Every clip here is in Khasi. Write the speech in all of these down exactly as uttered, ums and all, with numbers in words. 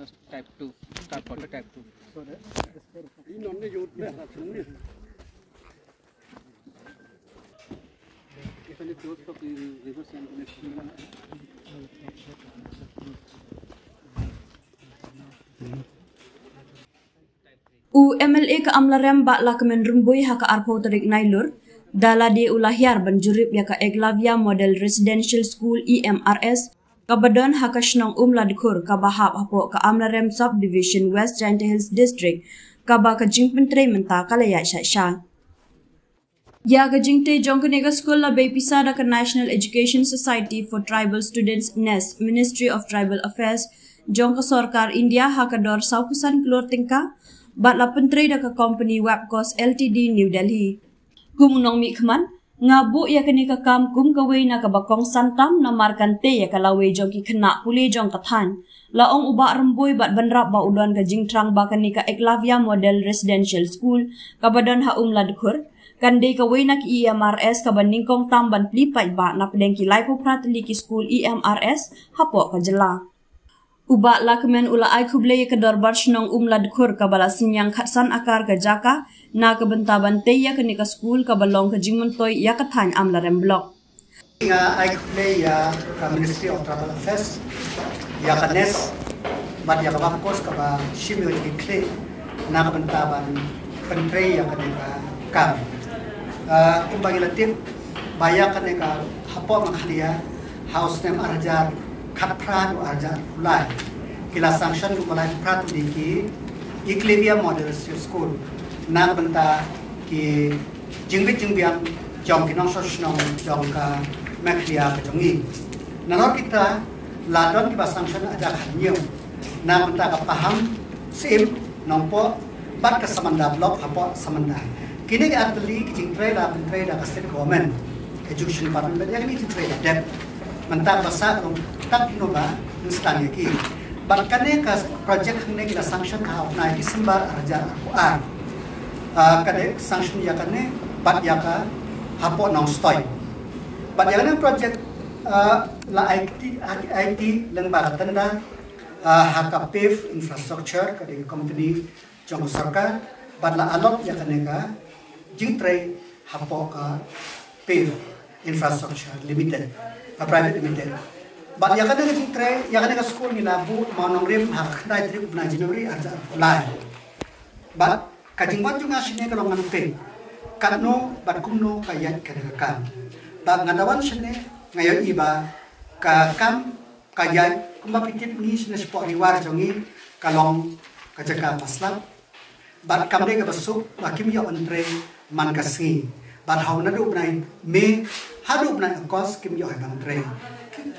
Type two, type photo type two. U M L A ka Amlarem Bah Lahkmen Rymbui ha ka arphew tarik Nailur, da lade u la hiar ban jurip ïa ka Eklavya Model Residential School E M R S, kaba don ha ka shnong Umladkhur kaba hap hapoh ka Amlarem Subdivision, West Jaintia Hills District, kaba ka jingpyntrei mynta ka la ïaid sha sha. Ïa ka jingtei jong kane ka skul la bei pisa da ka National Education Society for Tribal Students, nest, Ministry of Tribal Affairs jong ka sorkar India ha ka dor sawphew san klur tyngka, bad la pyntrei da ka company Wabcos Limited, New Delhi. Kum u nongmihkhmat, nga buh ïa kane ka kam kum kawei na kaba kongsan tam namar kan tei ïa ka lawei jong ki khynnah pule jong ka thaiñ. La ong u Bah Rymbui bad bynrap ba u don ka jingthrang ba kane ka Eklavya Model Residential School kaba don ha Umladkhur kan dei kawei na ki E M R S kaba nyngkong tam ban plie paidbah napdeng ki laiphew phra tylli ki skul E M R S hapoh ka jylla. U Bah Lahkmen u la ai khublei ïa ka Dorbar Shnong Umladkhur kaba la synñiang khatsan akar ka jaka na ka bynta ban tei ïa kane ka skul kaba long ka jingmyntoi ïa ka thaiñ Amlarem Block. Nga ai khublei ïa ka Ministry of Tribal Affairs, ïa ka nest, bad ïa ka Wabcos kaba shim ïa ki khleh na ka bynta ban pyntrei ïa kane ka kam. Ah, kumba ngi la tip ba ïa kane ka hapoh Meghalaya ha u snem ar hajar khatphra u ar hajar lai ki la sanction u ba lai phra tu di ki Eklavya Model School na ka bynta ki jingbit jingbiang jong ki nongshong shnong jong ka Meghalaya ka jong ngi. Nalor kita la don kiba sanction ha ka khadñiew na ka bynta ka Pahang, Syiem, Nongpoh bad ka Samanda Block hapoh Samanda. Kine ki artylli ki jingtrei la pyntrei da ka State Government Education Department bad ïa kine ki jingtrei la dep. Mynta ba sah long tang kino ba ngi sdang ïa ki. Bad kane ka project hangne ki la sanction ha u bnai December ar hajar arphew ar. Ah, kane sanction ïa kane bad ïa ka hapoh Nongstoiñ. Bad ïa kane project, ah, la aiti, aiti lyngba ka tender, ah, ha ka Pave Infrastructure, ka dei ka company jong ka sorkar, bad la allot ïa kane ka jingtrei hapoh ka Pave Infrastructure Limited, ka private limited. Bad ïa kane ka jingtrei, ïa kane ka skul ngi la buh mawnongrim ha ka khyndai tarik u bnai January ar hajar arphew lai. Bad ka jingwan jong nga shane ka long ngan peit katno bad kumno ka ïaid kane ka kam. Bad nga da wan shane nga ïohi ba ka kam ka ïaid kumba phi tip ngi shane shapoh Ri War jong ngi ka long ka jaka paslap. Bad kam dei kaba suk ba kim ïoh ban trei man ka sngi. Bad ha u naduh bnai May haduh bnai August kim ïoh ban trei.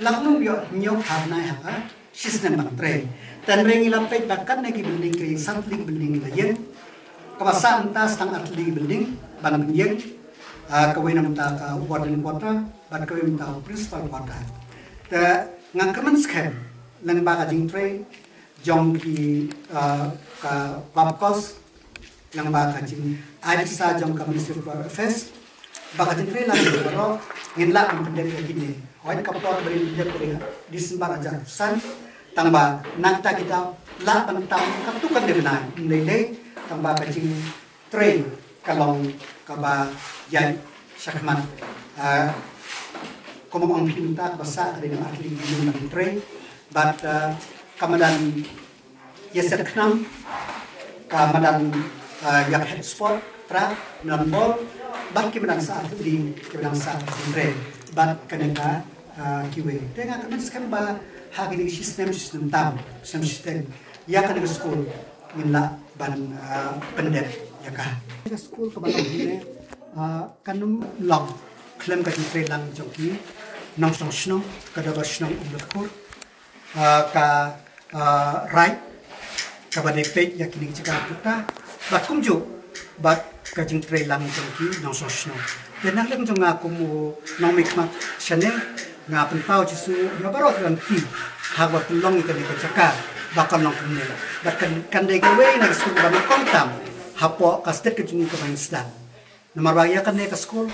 La kumno ïoh hynñiew phra bnai ha ka shisnem ban trei. Tang ngi la peit ba katne ki building, ki san tylli ki building ki la ïeng. Kaba sah mynta tang ar tylli ki building ban pynïeng. Ah, kawei na mynta ka warden quarter bad kawei mynta ka principal quarter. Te nga kyrmen skhem lyngba ka jingtrei jong ki, ah, ka Wabcos, lyngba ka jingai pisa jong ka Ministry of Foreign Affairs, ba ka jingtrei lang jong baroh ngin lah ban pyndep ïa kine. Hooid ka por ba ngin pyndep ka dei December ar hajar arphew san, tang ba nangta kita lah ban tam katto katne bnai, ym lei lei, tang ba ka jingtrei ka long kaba ïaid shakhmat. Ah, kum ong phi mynta kaba sah ka dei ar tylli ki building ban trei bad, ah, ka madan ïaset khnang, ka madan, ah, ïa ka het sport, track, madan bol, bad ki madan sah ar tylli, ki madan sah ar tylli bad kane ka, ah, kiwei. Te nga kyrmen skhem ba ha kine ki shisnem shisnem tam, shisnem shiteng, ïa kane ka skul ngin lah ban, ah, pyndep ïa ka. Ka skul kaba long hangne, ah, kan ym long khlem ka jingtrei lang jong ki nongshong shnong, ka Dorbar Shnong Umladkhur, ah, ka, ah, raid kaba dei peit ïa kine ki jaka puta bad kumjuh bad ka jingtrei lang jong ki nongshong shnong. Te na liang jong nga kum u nongmihkhmat shane nga pynpaw Jisu ïa baroh ki lynti ha kaba pynlong ïa kane ka jaka ba kan long kumne. Bad kan, kan dei kawei na ki skul ba nyngkong tam hapoh ka state ka jong ngi kaba ngi sdang. Namar ba ïa kane ka skul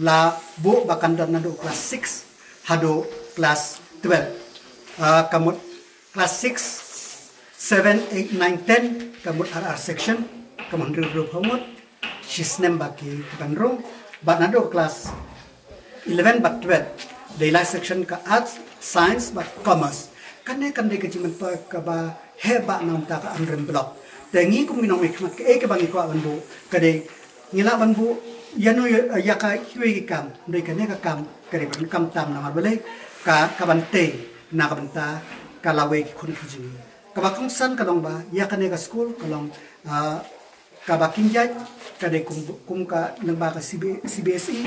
la buh ba kan don naduh klas six haduh klas twelve. Ah, ka mut klas six Seven, eight, nine, ten ka mut ar ar section, ka mut hynriew hynriew phew ngut, shisnem ba ki ki ban rung, bad naduh class eleven bad twelve dei lai section ka arts, science bad commerce. Kane kan dei ka jingmyntoi kaba heh bha na ka bynta ka Amrym block. Te ngi kum ki nongmihkhmat, kaei kaba ngi kwah ban buh ka dei, ngi lah ban buh ïano ïa ka kiwei ki kam, hynrei kane ka kam ka dei ban kam tam, namar balei, ka ka ban tei na ka bynta ka lawei ki khun ki jong ngi. Kaba kongsan ka long ba ïa kane ka skul ka long, ah, kaba kin ïaid ka dei kum, kum ka lyngba ka C B, C B S E,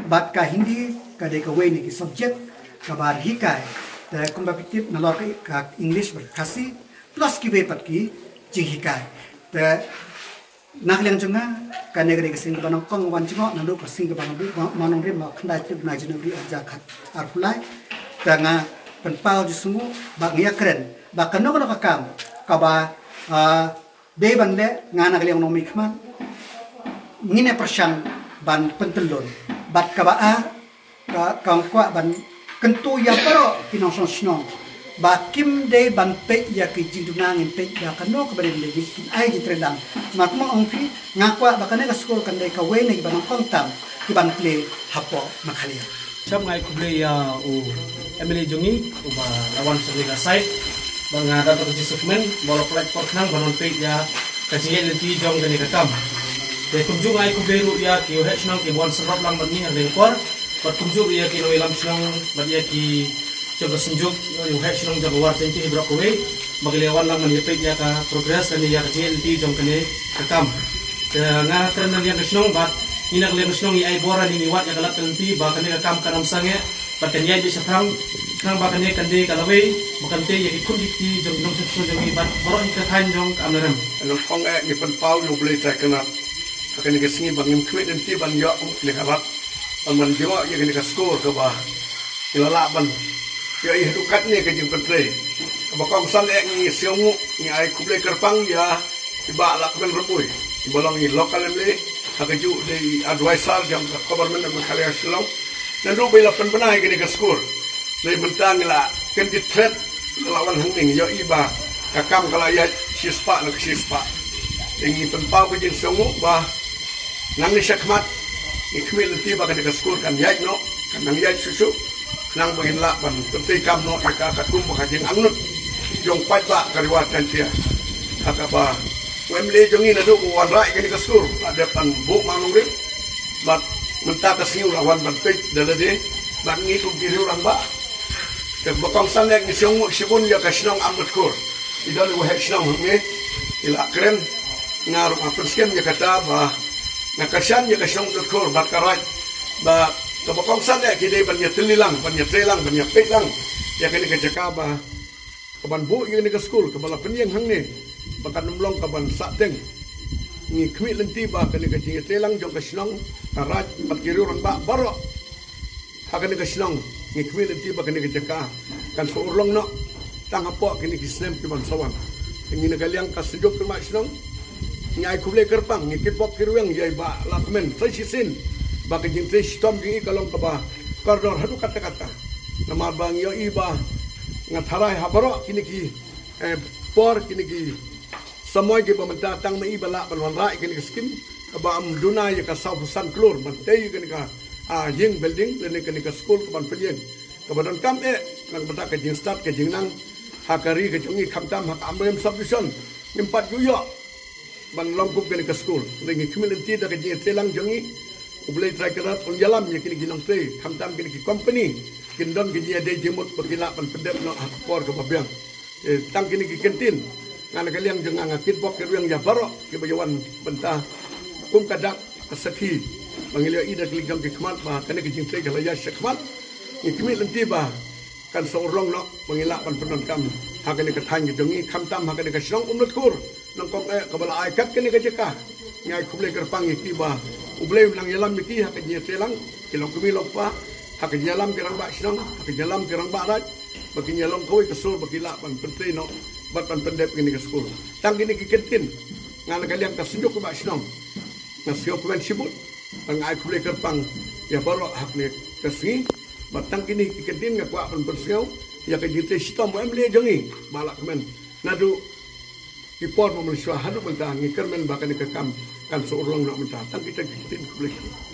bad ka Hindi ka dei kawei na ki subject kaba hikai. Te kumba phi tip, nalor ka, ka English bad Khasi, plus kiwei pat ki jinghikai. Te na ka liang jong nga, kane ka dei ka sngi kaba nyngkong wan jngoh naduh ka sngi kaba nga buh, Mawngrim, ha khyndai tarik u bnai January arhajar khat arphew lai. Te nga pynpaw jingsngew bad nga ïakren ba kano kano ka kam kaba, ah, dei ban leh, nga na ka liang u nongmihkhmat ngin ïa pyrshang ban pyntyllun. Bad kaba ar, ka, ka kwah ban kyntu ïa baroh ki nongshong shnong ba kim dei ban peit ïa ki jingduna, ngin peit ïa kano kaba dei ban dei, kin ai jingtreilang. Namar kumba ong phi, nga kwah ba kane ka skul kan dei kawei na kiba nyngkong tam ki ban plie hapoh Meghalaya. Shap, nga ai khublei ïa u M L A jong ngi uba la wan sha kane ka site. Bad nga don ka jingsngewkmen ba u la pynlait por khnang ban wan peit ïa ka jingïaid lynti jong kane ka kam. Te kumjuh nga ai khublei ruh ïa ki waheh shnong kiba wan sngewbha lang bad ngi ha kane ka por. Bad kumjuh ruh ïa ki nongïalam shnong bad ïa ki jong ka Synjuk, ïa ki waheh shnong jong ka War Jaiñtia hi baroh kawei ba ki la wan lang ban ïa peit ïa ka progress lane ïa ka jingïaid lynti jong kane ka kam. Te nga kren na ka liang ka shnong bad ngi na ka liang ka shnong ngi ai bor, ngi wad ïa ka lad ka lynti ba kane ka kam kan ym sangeh bad kan ïaid beit shaphrang, khnang ba kane kan dei ka lawei ba kan tei ïa ki khun ki kti jong ki nongshong shnong jong ngi bad baroh hi ka thaiñ jong ka Amlarem. Nyngkong eh ngi pynpaw ïa U Blei Trai Kynrad ha kane ka sngi ba ngim khmih lynti ban ïoh ïa ka lad ban, ban jngoh ïa kane ka skul kaba ngi la lah ban ïoh ïa haduh katne ka jingpyntrei. Kaba kongsan eh ngi sngewnguh, ngi ai khublei kyrpang ïa i Bah Lahkmen Rymbui, iba long i local M L A ha kajuh dei i advisor jong ka Government of Meghalaya Shillong. Naduh ba i la pynbna ïa kane ka skul, dei mynta ngi la kyndit thret, ngi la wan hangne, ngi ïohi ba ka kam ka la ïaid shispah na ka shispah. Te ngi pynpaw ka jingsngewnguh ba nangne shakhmat ngi khmih lynti ba kane ka skul kan ïaid noh, kan nang ïaid shuh shuh, khnang ba ngin lah ban pyntreikam noh ïa ka katkum ba ka jingangnud jong paidbah ka Ri War Jaiñtia. Ha kaba u M L A jong ngi naduh ba u wanrah ïa kane ka skul, la dep ban buh mawnongrim, bad mynta ka sngi u la wan ban peit da lade bad ngi kum ki riew rangbah. Te ba kongsan eh ngi sngewnguh shibun ïa ka shnong Umladkhur. I don i waheh shnong hangne, i la kren, nga ruh nga pynskhem ïa kata ba nga kyrshan ïa ka shnong Umladkhur bad ka Raid ba kaba kongsan eh ki dei ban ïatylli lang, ban ïatreilang, ban ïapeit lang ïa kane ka jaka ba ka ban buh ïa kane ka skul kaba la pynïeng hangne ba kan ym long ka ban sahteng. Ngi khmih lynti ba kane ka jingïatreilang jong ka shnong, ka Raid bad ki riew rangbah baroh ha kane ka shnong, ngi khmih lynti ba kane ka jaka kan sa urlong noh tang hapoh kine ki snem ki ban sa wan. Ngi na ka liang ka Synjuk Rangbah Shnong ngi ai khublei kyrpang, ngi kitbok kitrwiang ïa i Bah Lahkmen sa shisien ba ka jingtrei shitom jong i ka long kaba kordor haduh katta katta. Namar ba ngi ïohi ba nga tharai ha baroh kine ki, eh, por, kine ki samoi kiba mynta tang ma i ba lah ban wanrah ïa kane ka skim kaba ym duna ïa ka sawphew san klur ban tei ïa kane ka, ah, ïing building lane kane ka skul ka ban pynïeng kaba donkam eh na ka bynta ka jingstad ka jingnang ha ka ri ka jong ngi, khamtam ha ka Amlarem Sub-Division ngim pat ju ïoh ban long kum kane ka skul. Te ngi khmih lynti da ka jingïatreilang jong ngi, U Blei Trai Kynrad un ïalam ïa kine ki nongtrei, khamtam kine ki company kin don ka jingïadei jingmut ba kin lah ban pyndep noh ha ka por kaba biang. Eh, tang kine ki kyntien, nga na ka liang jong nga nga kitbok kitrwiang ïa baroh kiba ïa wan bynta kum ka dak ka sakhi ba ngi la ïohi da ki jong ki khmat ba kane ka jingtrei ka la ïaid shakhmat. Ngi khmih lynti ba kan sa urlong noh ba ngin lah ban pyndonkam ha kane ka thaiñ ka jong ngi, khamtam ha kane ka shnong Umladkhur. Nyngkong eh kaba la ai kat kane ka jaka, ngi ai khublei kyrpang ïa ki ba U Blei un nang ïalam ïa ki ha ka jingïatreilang, ki longkmie longkpa, ha ka jingïalam ki rangbah shnong, ha ka jingïalam ki rangbah raid, ba kin ïa long kawei ka sur ba ki lah ban pyntrei noh bad ban pyndep kane ka skul. Tang kine ki kyntien, nga na ka liang ka Synjuk Rangbah Shnong nga sngewkmen shibun, nga ai khublei kyrpang ïa baroh ha kane ka sngi. Bad tang kine ki kyntien nga kwah ban pynsngew ïa ka jingtrei shitom u M L A jong ngi, Bah Lahkmen. Naduh Ki por ba mynshuwa haduh mynta ngi kyrmen ba kane ka kam kan sa urlong noh mynta. Tang kita ki ktien khublei.